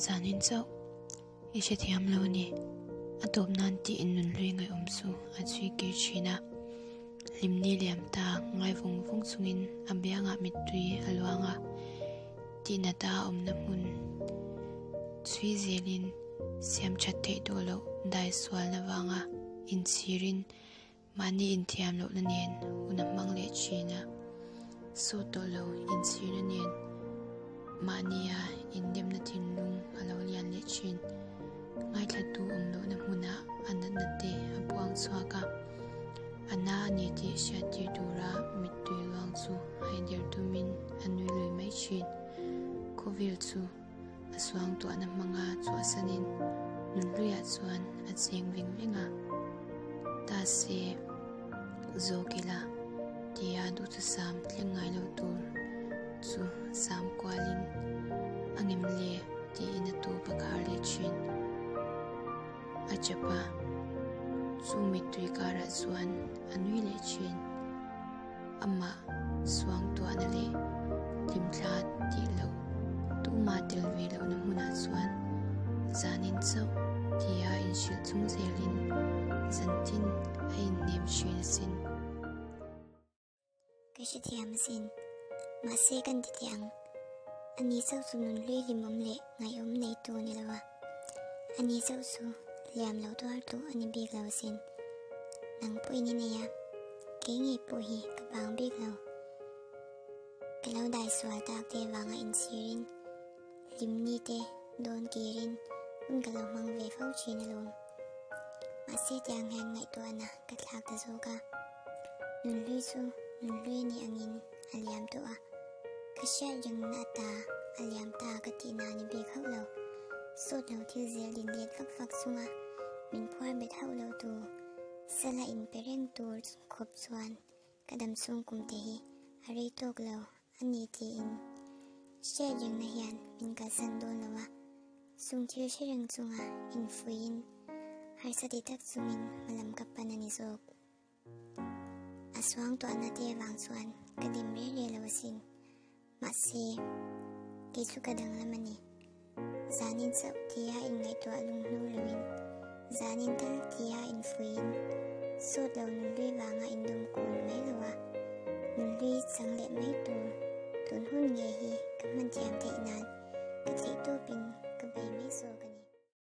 Zanin chauh i hrethiam lo a ni. A tawp nan tiin nunhlui ngaihawm chu a chhui kir thin a. Hlimni liam ta ngai vung vung chungin a biangah mittui a luang a, tihnata a awmna hmun chhui zelin siam that theih tawh loh dai sualna vanga inchhirin Mahni inthiam lohna nen hun a hmang leh thin a, sawt tawh lo inchhirna nen mahnia indemna thinlung a lo lian leh thin. Ngaithlatu awm lohna hmunah a natna te a buang chhuak a, a na a ni tih hriattir tura mittui luang chu haider tumin a nui lui mai thin. Khawvel chu a suangtuahna hmanga chhuahsanin nunhluiah chuan a cheng veng veng a, ta se zawk ila tia duhthusam thleng ngai lo tur chu sam kualin a ngem le tiin a tu pa khar leh thin a chap a, chu mittui karah chuan a nui leh thin. Amah suangtuahna leh hlimthla tih loh tumah tel ve lohna hmunah chuan zanin chauh tia inhrilh chung zelin zantin a inhnem thin asin. Ka hrethiam asin. Mahse kan ti teh ang. Ani chauh chu nun hlui hlimawm leh ngaihawm neitu a ni lo a. Ani chauh chu hliam lo tuar tu a ni bik lo asin. Nang pawhin i nei a, kei ngei pawh hi ka bang bik lo. Ka lo dai sual tak te vanga inchhirin, hlimni te dawn kirin hun ka lo hmang ve fo thin alawm. Mahse tiang hian ngaihtuahna ka thlak ta zawk a. Nunhlui chu nunhlui a nih angin a liam tawh a, ka hriat ringna ata a liam ta ka tihna a ni bik hauh lo. Sawt lo thil zel din let vak vak chunga min phuar bet hauh lo tu sala inpe reng tur khawp chuan ka damchhung kum te hi a rei tawk lo a ni tiin hriat ringna hian min kalsan dawn lo a, chung thil hre reng chunga infuihin harsa ti tak chungin hmalam ka pan a ni zawk. A suang tuahna te avang chuan ka dim rei rei lo asin. Mahse, kei chu ka danglam a ni. Zanin chauh tia inngaihtuah lunghnu loin, zanin tal tia.